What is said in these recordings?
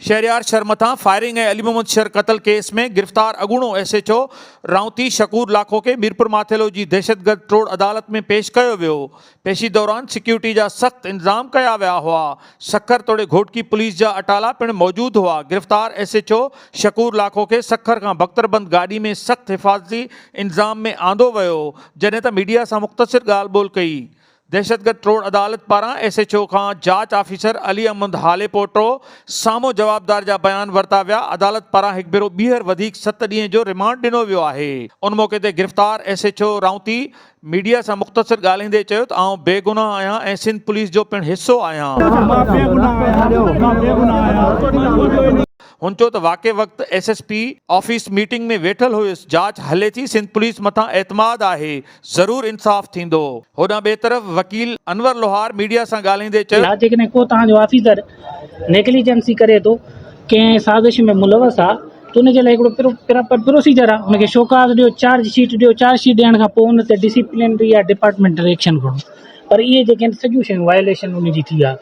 شهريار شر مٿان فائرنگ ۽ علي محمد شر قتل ڪيس ۾ گرفتار اڳوڻو S H O Raunti Shakoor Lakho کي ميرپورماٿيلو جي دهشتگرد ٽوڙ عدالت ۾ پيش ڪيو ويو. پيشي دوران سيڪيورٽي جا سخت انتظام ڪيا ويا هئا. سکر توڙي گهوٽڪي پوليس جا اٽالا پڻ موجود هئا. گرفتار S H O Shakoor Lakho کي سکر کان بختربند گاڏي ۾ سخت حفاظتي انتظام ۾ آندو ويو، جڏهن ته ميڊيا سان مختصر ڳالهه ٻولهه ڪئي. دهشتگرد ٽوڙ عدالت پاران ايس ايڇ او کان جاچ آفيسر علي احمد هاليپوٽو سامهون جوابدار جا بيان ورتا ويا، عدالت پاران هڪ ڀيرو ٻيهر وڌيڪ ست ڏينهن جو رمانڊ ڏنو ويو آهي. ان موقعي تي گرفتار S H O Raunti media سان مختصر ڳالهائيندي چيو ته آئون بيگناهه آهيان ۽ سنڌ پوليس جو پڻ حصو آهيان. مان بيگناهه آهيان، مان بيگناهه آهيان. هن چيو ته واقعي وقت S S P office meeting ۾ ويٺل هيس، جاچ هلي ٿي، سنڌ پوليس مٿان اعتماد آهي، ضرور انصاف ٿيندو. هوڏانهن ٻئي طرف وڪيل انور لوهار ميڊيا سان ڳالهائيندي چيو. ها جيڪڏهن ڪو توهان جو آفيسر نيگليجنسي ڪري ٿو، ڪنهن سازش ۾ ملوث آ ته ان جي لاء هڪڙو پراپر پروسيجر آ، ان کي شوڪاز ڏيو، چارج شيٽ ڏيو، چارج شيٽ ڏيڻ کان پوء ان تي ڊسيپلنري يا ڊپارٽمينٽل ايڪشن کڻو پر اهي جيڪي آهن سڄيون شيون وائليشن ان جي ٿي آ.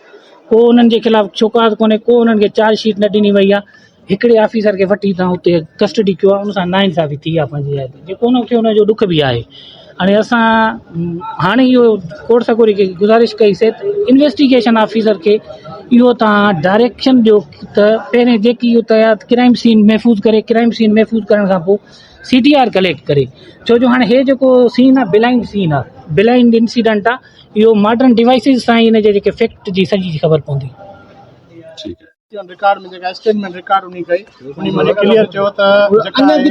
ڪو انهن جي خلاف شوڪاز ڪونهي ڪو انهن کي چارج شيٽ نه ڏني وئي آهي هڪڙي آفيسر کي وٺي تان اتي ڪسٽڊي ڪيو آهي ان سان ناانصافي ٿي آهي پنهنجي جاء تي جيڪو ان کي ان جو ڏک به آهي هاڻي اسان هاڻي اهو ڪورٽ سڳوري کي گذارش ڪئي سي ته انويسٽيگيشن آفيسر کي اهو تان ڊائريڪشن ڏيو ته پهرين جيڪي اتي ڪرائم سين محفوظ ڪري ڪرائم سين محفوظ ڪرڻ کان پوء سي ڊي آر ڪليڪٽ ڪري ڇو جو هاڻي هي جيڪو سين آهي بلائنڊ سين آهي بلائنڊ انسيڊنٽ آهي اهو ماڊرن ڊوائيسز سان ئي ان جي جيڪي فيڪٽ جي سڄي خبر پوندي. ٺيڪ آهي. رڪارڊ ۾ جيڪا اسٽيٽمينٽ رڪارڊ انهي ڪئي انهي ۾ ڪليئر چيو ته جيڪا منهنجي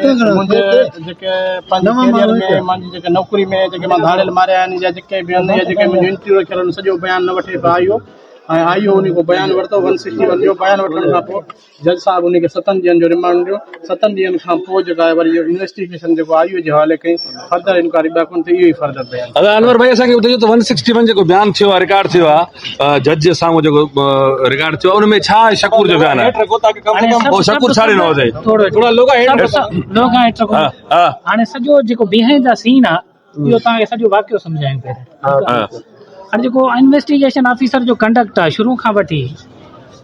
جيڪي پنهنجي ڪيريئر ۾ منهنجي جيڪا نوڪري ۾ جيڪي مان ڌاڙيل ماريا آهن يا جيڪي به آهن يا جيڪي منهنجو انٽرويو رکيل آهن سڄو بيان نه وٺي پيا آئي او ۽ آئي او انهي کان بيان ورتو ون سڪسٽي ون جو بيان وٺڻ کان پوء جج صاحب انهي کي ستن ڏينهن جو رمانڊ ڏنو، ستن ڏينهن کان پوء جيڪا آهي وري اهو انويسٽيگيشن جيڪو آء او جي حوالي ڪئي، فردر انڪوائري ٻيا ڪونه ٿي اهو ئي فردر بيان ٿيو. ادا انور ڀائي اسان کي ٻڌايو ته ون سڪسٽي ون جيڪو بيان ٿيو آهي رڪارڊ ٿيو آهي جج جي سامهون جيڪو رڪارڊ ٿيو آهي ان ۾ ڇا شڪور جو بيان آهي او شڪور ڇا ڏنو اٿئي هاڻي سڄو جيڪو بيهائينڊ the سين آهي اهو توهان کي سڄو واقعو سمجهايون پهرين هاڻي جيڪو انويسٽيگيشن آفيسر جو ڪنڊڪٽ آهي شروع کان وٺي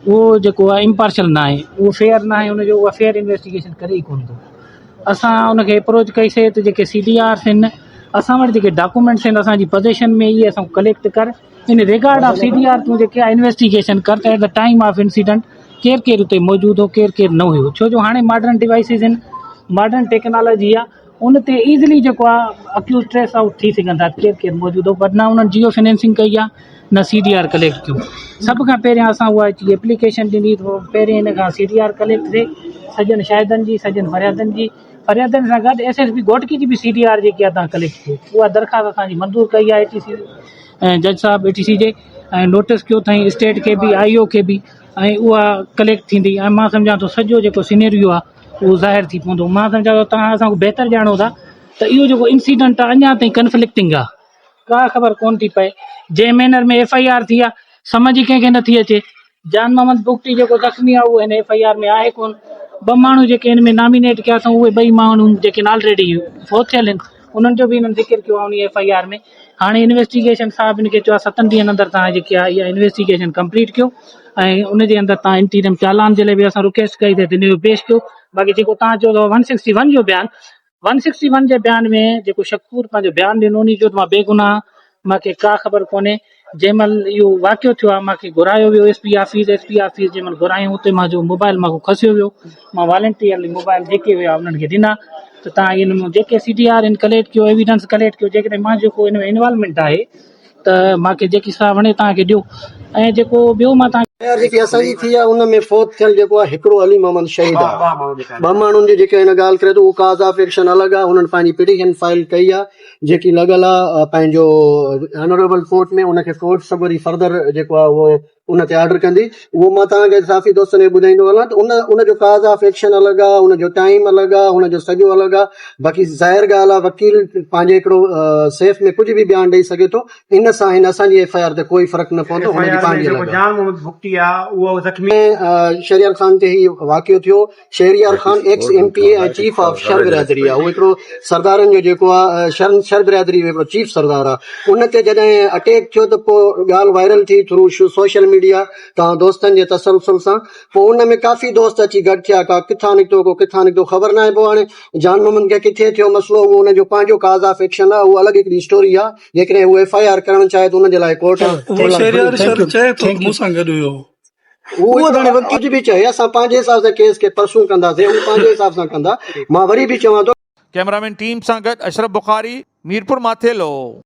اهو جيڪو آهي امپارشل نه آهي اهو فيئر نه آهي ان جو اها فيئر انويسٽيگيشن ڪري ئي ڪونه ٿو اسان ان کي اپروچ ڪئي سي ته جيڪي سي ڊي آرس آهن اسان وٽ جيڪي ڊاڪومينٽس آهن اسان جي پوزيشن ۾ اهي اسان ڪليڪٽ ڪر in regard of C D R تون جيڪي آهي انويسٽيگيشن ڪر ته at the time of incident ڪير ڪير اتي موجود هو ڪير ڪير نه هيو ڇو جو هاڻي ماڊرن ڊوائسز آهن ماڊرن ٽيڪنالاجي آهي ان تي ايزلي جيڪو آ اڪيوز ٽريس آئوٽ ٿي سگهن ٿا ڪير ڪير موجود هو پر نه انهن جيو فنانسنگ ڪئي آ نه سي ڊي آر ڪليڪٽ ڪيو سڀ کان پهريان اسان اها اچي ايپليڪيشن ڏني ته پهرين ان کان سي ڊي آر ڪليڪٽ ٿئي سڄن شاهدن جي سڄن فريادن جي فريادن سان گڏ ايس ايس پي گهوٽڪي جي به سي ڊي آر جيڪي آ تان ڪليڪٽ ٿئي اها درخواست اسان جي منظور ڪئي آ اي ٽي سي جج صاحب اي ٽي سي جي ۽ نوٽس ڪيو اٿائين اسٽيٽ کي به آئي او کي به ۽ اها ڪليڪٽ ٿيندي ۽ مان سمجهان ٿو سڄو جيڪو سينيريو آ اهو ظاهر ٿي پوندو. مان سمجهان ٿو توهان اسان کان بهتر ڄاڻو ٿا ته اهو جيڪو انسيڊنٽ آهي اڃا تائين ڪنفلڪٽنگ آهي ڪا خبر ڪونه ٿي پئي جنهن مينر ۾ ايف I R ٿي آهي سمجهه ئي ڪنهن کي نٿي اچي جان محمد بگٽي جيڪو زخمي آهي اهو هن ايف I R ۾ آهي ڪونه ٻه ماڻهو جيڪي هن ۾ نامينيٽ ڪيا اٿئون اهي ٻئي ماڻهو جيڪي آلريڊي فوت ٿيل آهن انهن جو به هنن ذڪر ڪيو آهي انهي ايف I R ۾ هاڻي انويسٽيگيشن صاحب هن کي چيو آهي ستن ڏينهن اندر توهان جيڪي آهي اها انويسٽيگيشن ڪمپليٽ ڪيو ۽ ان جي اندر توهان انٽيريم چالان جي لاء به اسان رڪويسٽ ڪئي ته ان جو پيش ڪيو باقي جيڪو توهان چيو ٿا ون سڪسٽي ون جو بيان ون سڪسٽي ون جي بيان ۾ جيڪو شڪور پنهنجو بيان ڏنو انهي چيو ته مان بيگناهه مان کي ڪا خبر ڪونهي جنهن مهل اهو واقعو ٿيو آهي مان کي گهرايو ويو S P office S P office جنهن مهل گهرايائون اتي مان جو موبائل مان کان کسيو ويو مان والنٽيئرلي موبائل جيڪي هيا انهن کي ڏنا ته تان ان مان جيڪي C D are in collect ڪيو ايويڊنس ڪليڪٽ ڪيو جيڪڏهن مان جو ڪو ان ۾ انوالومينٽ آهي ته مان کي جيڪي سزا وڻي تان کي ڏيو ۽ جيڪو ٻيو مان تان ايف I R جيڪي اسان جي ٿي آهي ان ۾ فوت ٿيل جيڪو آهي هڪڙو علي محمد شهيد آهي ٻه ماڻهن جي جيڪي هن ڳالهه ڪري ٿو اهو ڪاز آف ايڪشن الڳ آهي هنن پنهنجي پٽيشن فائل ڪئي آهي جيڪي لڳل آ پنهنجو آنريبل ڪورٽ ۾ ان کي ڪورٽ سڳوري فردر جيڪو آ اهو ان تي آرڊر ڪندي اهو مان توهان کي صحافي دوستن کي ٻڌائيندو هلان ته ان ان جو ڪاز آف ايڪشن الڳ آ ان جو ٽائيم الڳ آ ان جو سڄو الڳ آ باقي ظاهر ڳالهه آ وڪيل پنهنجي هڪڙو سيف ۾ ڪجهه به بيان ڏئي سگهي ٿو ان سان هن اسان جي ايف I R تي ڪوئي فرق نه پوندو ايف هن I جي آر ۾ پنهنجي جيڪو الڳ آ جان محمد بگٽي آ اهو زخمي شهريار خان تي هي واقعو ٿيو Shehryar Khan ex M P A ۽ chief of Shar برادري آهي اهو هڪڙو سردارن جو جيڪو آهي شر شر برادري جو هڪڙو چيف سردار آهي ان تي جڏهن اٽيڪ ٿيو ته پوء ڳالهه وائرل ٿي ٿرو سوشل ميڊيا. ميڊيا توهان دوستن جي تسلسل سان پوء ان ۾ ڪافي دوست اچي گڏ ٿيا ڪا ڪٿان نڪتو ڪو ڪٿان نڪتو خبر ناهي پوء هاڻي جان محمد کي ڪٿي ٿيو مسئلو اهو ان جو پنهنجو ڪاز آف ايڪشن آهي اهو الڳ هڪڙي اسٽوري آهي جيڪڏهن هو ايف I R ڪرڻ چاهي ته ان جي لاء ڪورٽ اهو شهريار شر چئي ٿو ته مون سان گڏ هيو. اهو ته هاڻي ڪجهه به چئي اسان پنهنجي حساب سان ڪيس کي پرسو ڪنداسين هو پنهنجي حساب سان ڪندا مان وري به چوان ٿو. ڪئميرامين ٽيم سان گڏ اشرف بخاري، ميرپور ماٿيلو.